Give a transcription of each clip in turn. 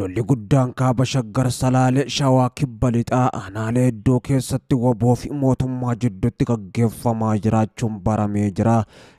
Lolli guddaan kaaba Shaggar Salaalee Shawaa Kibba Lixaa aanaalee hedduu keessatti WBO fi mootummaa jidduutti gaggeeffamaa jiraachuun baramee jira.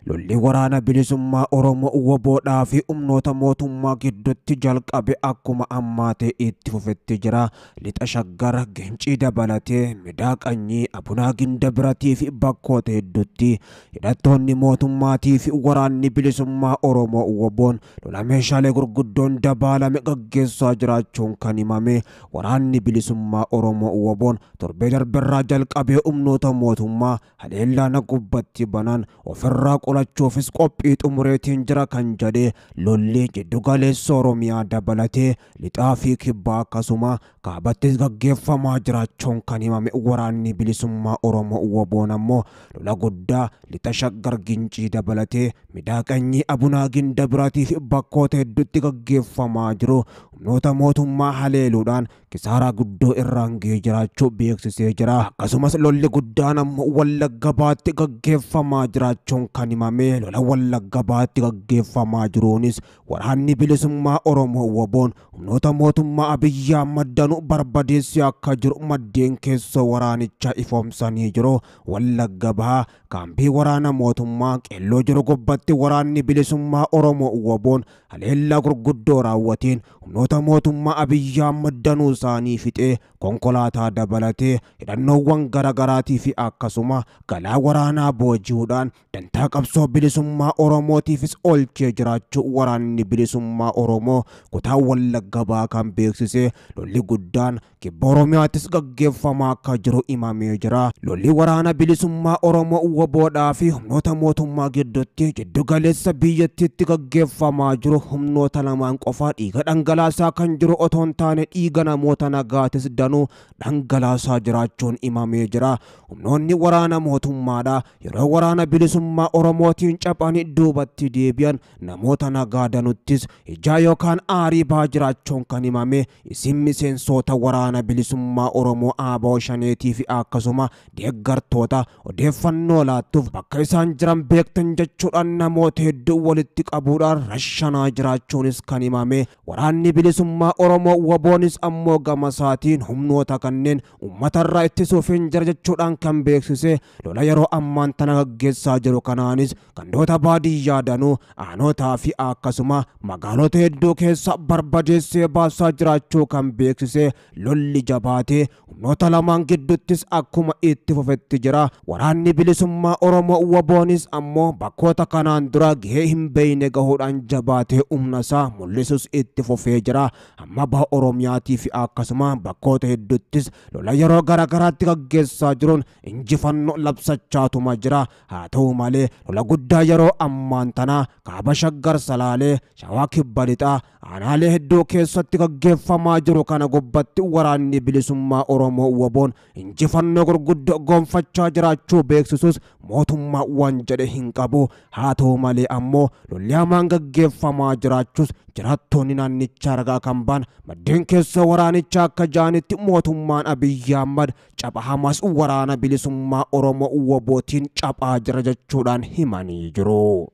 Lolli waraana bilisummaa Oromoo WBOdhaa fi humnoota mootummaa gidduutti jalqabe akkuma ammaatee itti fufetti jira. Lixa Shaggar Gincii dabalatee Midaa Qanyii, Abunaa Ginda Biratii fi bakkoota hedduutti hidhattoonni mootummaatii fi waraanni bilisummaa Oromoo WBOn lola meeshaalee gurguddoon dabaalame gaggeessaa jiraachuun kan himame. Waraanni bilisummaa Oromoo WBOn torbee darberraa jalqabee humnoota mootummaa haleellaa gubbatti banan ofirraa qolachuufis qophii xumureetiin jira kan jedhe lolli jiddu galeessa Oromiyaa dabalatee lixaa fi kibbaa akkasuma kaabattis gaggeeffamaa jiraachuun kan himame. Waraanni bilisummaa Oromoo WBOn ammoo lola guddaa lixa Shaggar Gincii dabalatee Midaa Qanyii, Abunaa Ginda Biratii fi bakkoota hedduutti gaggeeffamaa jiru humnoota mootummaa haleeluudhaan kisaaraa guddoo irraan gahee jiraachuu beeksisee jira. Akkasumas lolli guddaan ammoo Wallagga Bahaatti gaggeeffamaa jiraachuun kan himame. Lola Wallagga Bahaatti gaggeeffamaa jiruunis waraanni bilisummaa Oromoo WBOn humnoota mootummaa Abiyyi Ahmad danuu barbadeessee akka jiru maddeen keessoo waraanichaa ifoomsanii jiru. Wallagga Bahaa kaampii waraana mootummaa qeelloo jiru gubbatti waraanni bilisummaa Oromoo WBOn haleellaa gurguddoo raawwateen humnoota mootummaa Abiyyi Ahmad danuu isaanii fixee konkolaataa dabalatee hidhannoowwan garaagaraatii fi akkasuma galaa waraanaa booji'uudhaan dantaa qabsoo bilisummaa Oromootiifis oolchee jiraachuu waraanni bilisummaa Oromoo kutaa Wallagga Bahaa kan beeksise. Lolli guddaan kibba Oromiyaattis gaggeeffamaa akka jiru himamee jira. Lolli waraana bilisummaa Oromoo WBOdhaa fi humnoota mootummaa gidduutti jiddu galeessa biyyattiitti gaggeeffamaa jiru humnoota lamaan qofaa dhiiga dhangalaasaa kan jiru otoo hin taane dhiiga namoota nagaatis danuu dhangalaasaa jiraachuun himamee jira. Humnoonni waraana mootummaadha yeroo waraana bilisummaa Oromootiin caphanii duubatti deebi'an namoota nagaa danuttis ijaa yookaan aarii baa jiraachuun kan himame. Isin miseensota waraana bilisummaa Oromoo ABO Shaneetii fi akkasuma deeggartoota odeeffannoo laattuuf bakka isaan jiran beektan jechuudhaan namoota hedduu walitti qabuudhaan rashanaa jiraachuunis kan himame. Waraanni bilisummaa Oromoo WBOnis ammoo gama isaatiin humnoota kanneen uummatarraa ittisuuf hin jira jechuudhaan kan beeksise. Lola yeroo ammaan tana gaggeessaa jiru kanaanis gandoota baadiyyaa danuu aanotaa fi akkasuma magaalota hedduu keessa barbadeessee baasaa jiraachuu kan beeksise. Lolli jabaatee humnoota lamaan gidduuttis akkuma itti fufetti jira. Waraanni bilisummaa Oromoo WBOnis ammoo bakkoota kanaan dura gahee hin beekne gahuudhaan jabaatee humna isaa mul'isus itti fufee jira. Amma baha Oromiyaatii fi akkasuma bakkoota hedduuttis lola yeroo garaagaraatti gaggeessaa jiruun injifannoo labsachaatuma jira. Haa ta'u malee lola guddaa yeroo ammaan tana kaaba Shaggar Salaalee Shawaa Kibba Lixaa aanaalee hedduu keessatti gaggeeffamaa jiru kana gubbatti waraanni bilisummaa Oromoo WBOn injifannoo gurguddoo gonfachaa jiraachuu beeksisus mootummaa waan jedhe hin qabu. Haa ta'u malee ammoo lolli hamaan gaggeeffamaa jiraachuus jiraattoonni naannichaa ragaa kan ba'an maddeen keessa waraanichaa akka ja'anitti mootummaan Abiyyi Ahmad capha hamaas waraana bilisummaa Oromoo WBOtiin caphaa jira jechuudhaan himanii jiru.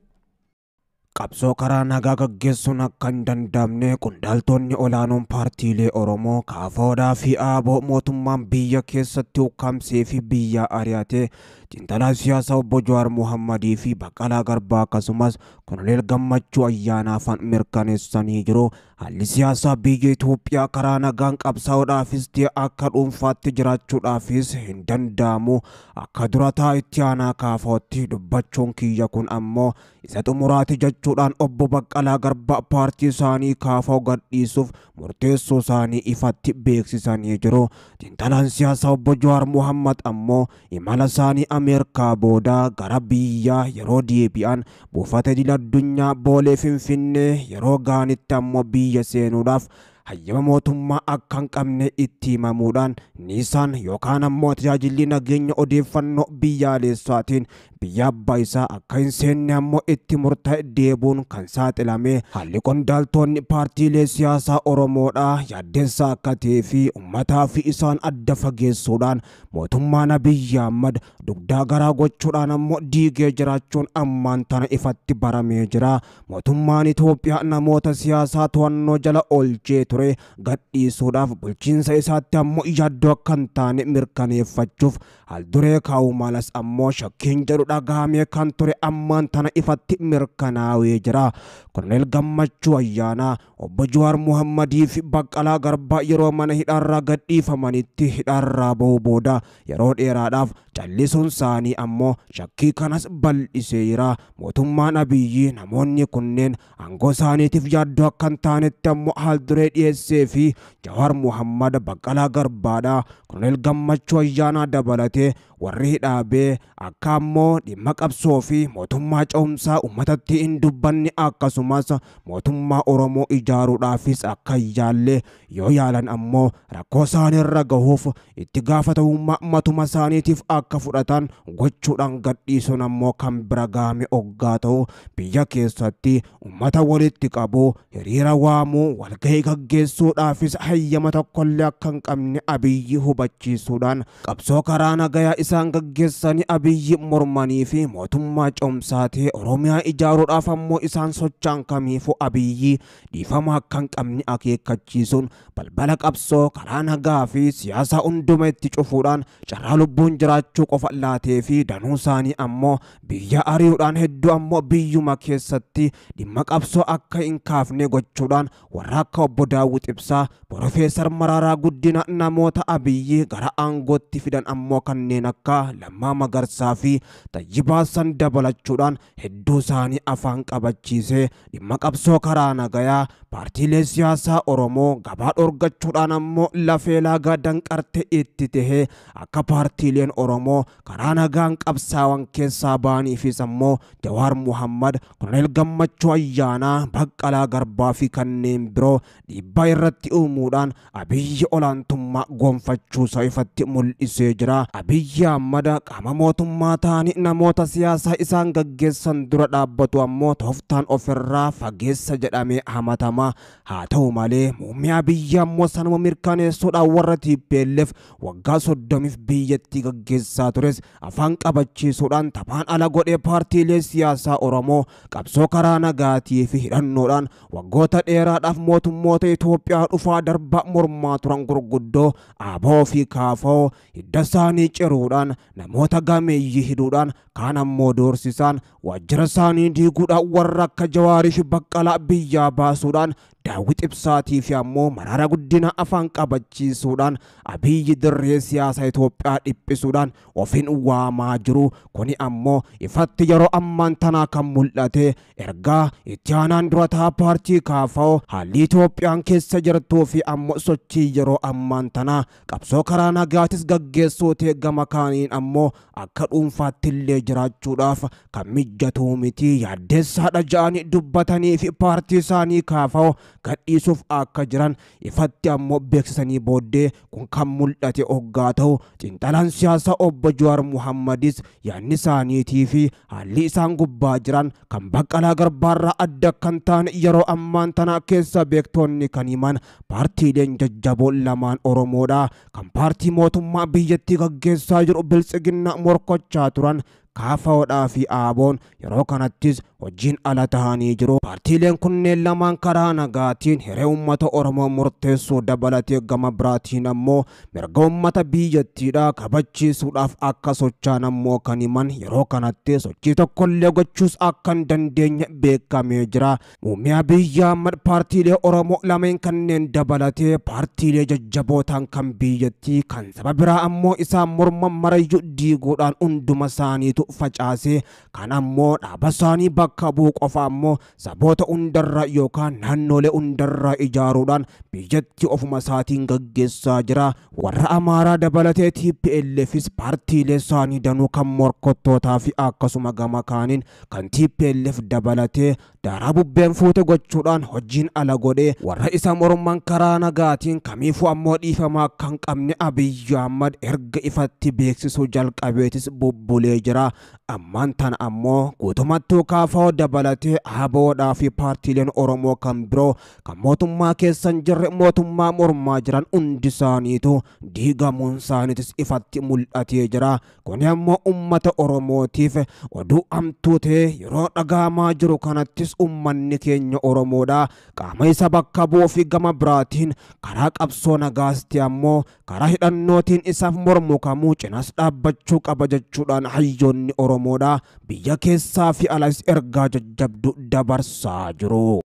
Qabsoo karaa nagaa gaggeessuun akka hin danda'amne qondaaltonni olaanoon paartiilee Oromoo KFOdhaa fi ABO mootummaan biyya keessatti ukkaamsee fi biyya ari'ate xiinxalaa siyaasaa obbo Jawaar Mohammadii fi Baqqalaa Garbaa akkasumas Koloneel Gammachuu Ayyaanaafaan mirkaneessanii jiru. Haalli siyaasaa biyya Itoophiyaa karaa nagaan qabsaa'uudhaafis ta'e akka dhuunfaatti jiraachuudhaafis hin danda'amu. Akka durataa itti aanaa KFOtti dubbachuun kiyya kun ammoo isa xumuraati jechuudhaan obbo Baqqalaa Garbaa paartii isaanii KFO gadhiisuuf murteessuu isaanii ifatti beeksisanii jiru. Xiinxalaan siyaasaa obbo Jawaar Mohammad ammoo imala isaanii Ameerikaa booda gara biyyaa yeroo deebi'an buufata idil addunyaa Boolee Finfinnee yeroo ga'anitti ammoo biyya seenuudhaaf hayyama mootummaa akka hin qabne itti himamuudhaan Niisaan yookaan ammoo tajaajilli nageenya odeeffannoo biyyaalessaatiin biyya abbaa isaa akka hin seenne ammoo itti murtaa'e deebuun kan saaxilame haalli qondaaltonni paartiilee siyaasaa Oromoodhaa yaaddeessaa akka ta'ee fi uummataa fi isaan adda fageessuudhaan mootummaan Abiyyi Ahmad dugdaa garaa gochuudhaan ammoo diigee jiraachuun ammaan tana ifatti baramee jira. Mootummaan Itoophiyaa namoota siyaasaa to'annoo jala oolchee ture gadhiisuudhaaf bulchiinsa isaatti ammoo yaaddoo akka hin taane mirkaneeffachuuf haalduree kaa'uu malas ammoo shakkiin jedhu dhagahamee kan ture ammaan tana ifatti mirkanaa'ee jira. Koloneel Gammachuu Ayyaanaa, Obbo Jawaar Muhammadii fi Baqqalaa Garbaa yeroo mana hidhaarraa gadhiifamanitti hidhaarraa ba'uu booda yeroo dheeraadhaaf callisuun isaanii ammoo shakkii kanas bal'iseera. Mootummaan Abiyyi namoonni kunneen aangoo isaaniitiif yaaddoo akka hin taanetti ammoo haalduree dhiyeessee fi Jawaar Muhammad, Baqqalaa Garbaadha, Koloneel Gammachuu Ayyaanaa dabalatee warri hidhaabee akka ammoo dhimma qabsoo fi mootummaa ce'umsaa uummatatti hin dubbanne akkasumas mootummaa Oromoo ijaaruudhaafis akka hin yaalle yoo yaalan ammoo rakkoo isaaniirra gahuuf itti gaafatamummaa matuma isaaniitiif akka fudhatan gochuudhaan gadhiisuun ammoo kan bira gahame oggaa ta'u biyya keessatti uummata walitti qabu hiriira waamuu walgahii gaggeessuudhaafis hayyama tokkollee akka hin qabne Abiyyi hubachiisuudhaan qabsoo karaa nagayaa isaan gaggeessanii Abiyyi mormanii fi mootummaa ce'umsaa ta'e Oromiyaa ijaaruudhaaf ammoo isaan socho'an kamiifuu Abiyyi dhiifama akka hin qabne akeekkachiisuun balbala qabsoo karaa nagaa fi siyaasaa hunduma itti cufuudhaan carraa lubbuun jiraachuu qofa laatee fi danuu isaanii ammoo biyya ari'uudhaan hedduu ammoo biyyuma keessatti dhimma qabsoo akka hin kaafne gochuudhaan warra akka Obbo Daawit Ibsaa, Profeesar Mararaa Guddina namoota Abiyyi gara aangootti fidan ammoo kanneen akka Lammaa Magarsaa fi Tayyibaa San dabalachuudhaan hedduu isaanii afaan qabachiisee dhimma qabsoo karaa nagayaa paartiilee siyaasaa Oromoo gabaa dhorgachuudhaan ammoo lafee laagaa danqarte itti tahee akka paartiileen Oromoo karaa nagaan qabsaawan keessaa ba'aniifis ammoo Jawaar Muhammad, Koloneel Gammachuu Ayyaanaa, Baqqalaa Garbaa fi kanneen biroo dhiibbaa irratti uumuudhaan Abiyyi olaantummaa gonfachuusaa ifatti mul'isee jira. Abiyyi Ahmad qaama mootummaa ta'anii namoota siyaasaa isaan gaggeessan dura dhaabbatu ammoo tooftaan ofirraa fageessa jedhamee hamatama. Haa ta'u malee muummee Abiyyi ammoo sanuma mirkaneessuudhaan warra TPLF waggaa 30 biyyattii gaggeessaa tures afaan qabachiisuudhaan taphaan ala godhee paartiilee siyaasaa Oromoo qabsoo karaa nagaatii fi hidhannoodhaan waggoota dheeraadhaaf mootummoota Itoophiyaa dhufaa darbaa mormaa turan gurguddoo ABO fi KFO hidda isaanii ciruudhaan namoota gameeyyii hidhuudhaan kaan ammoo doorsisaan waajjira isaanii diiguudhaan warra akka Jawaarii fi Baqqalaa biyyaa baasuudhaan Daawit Ibsaatii fi ammoo Mararaa Guddina afaan qabachiisuudhaan Abiyyi dirree siyaasaa Itoophiyaa dhiphisuudhaan ofiin waamaa jiru. Kuni ammoo ifatti yeroo ammaan tanaa kan mul'ate ergaa itti aanaan durataa paartii KFO haalli Itoophiyaan keessa jirtuu fi ammoo sochii yeroo ammaan tanaa qabsoo karaa nagaatis gaggeessuu ta'e gama kaaniin ammoo akka dhuunfaatti illee jiraachuudhaaf kan mijatuu miti yaaddeessaadha ja'anii dubbatanii fi paartii isaanii KFO gadhiisuuf akka jiran ifatti ammoo beeksisanii booddee kun kan mul'ate hoggaa ta'u xiinxalaan siyaasaa Obbo Jawaar Muhammadis yaadni isaaniitii fi haalli isaan gubbaa jiran kan Baqqalaa Garbaarraa adda kan taane yeroo ammaan tanaa keessa beektonni kan himan paartiileen jajjaboo lamaan Oromoodha kan paartii mootummaa biyyattii gaggeessaa jiru Biltsiginnaa morkochaa turan KFOdhaa fi ABO'n yeroo kanattis hojiin ala tahanii jiru. Paartiileen kunneen lamaan karaa nagaatiin hiree uummata Oromoo murteessuu dabalatee gama biraatiin ammoo mirga uummata biyyattiidhaa kabachiisuudhaaf akka socho'an ammoo kan himan yeroo kanatti sochii tokkollee gochuus akka hin dandeenye beekamee jira. Muummee Abiyyi Ahmad paartiilee Oromoo lameen kanneen dabalatee paartiilee jajjabootaan kan biyyattii kan saba biraa ammoo isaan morman marayyuu diiguudhaan hunduma isaaniitu facaasee kan ammoo dhaaba isaanii bakka bu'u qofa ammoo saboota hundarraa yookaan naannolee hundarraa ijaaruudhaan biyyatti ofuma isaatiin gaggeessaa jira. Warra Amaaraa dabalatee TPLFis paartiilee isaanii danuu kan morkottootaa fi akkasuma gama kaaniin kan TPLF dabalatee daaraa bubbeen fuute gochuudhaan hojiin ala godhee warra isa morman karaa nagaatiin kamiifuu ammoo dhiifamaa kan qabne Abiyyi Ahmad erga ifatti beeksisuu jalqabeetis bubbulee jira. Ammaan tana ammoo guutumattuu KFO dabalatee ABOdhaa fi paartiileen Oromoo kan biroo kan mootummaa keessa hin jirre mootummaa mormaa jiran hundi isaaniitu diigamuun isaaniitis ifatti mul'atee jira. Kun ammoo uummata Oromootiif oduu hamtuu ta'e yeroo dhagahamaa jiru kanattis uummanni keenya Oromoodha. Qaama isa bakka bu'uu fi gama biraatiin karaa qabsoo nagaasti ammoo karaa hidhannootiin isaaf mormu kamuu cinas dhaabbachuu qaba jechuudhaan hayyoonni Oromoodha biyya keessaa fi alas ergaa jajjabdu dabarsaa jiru.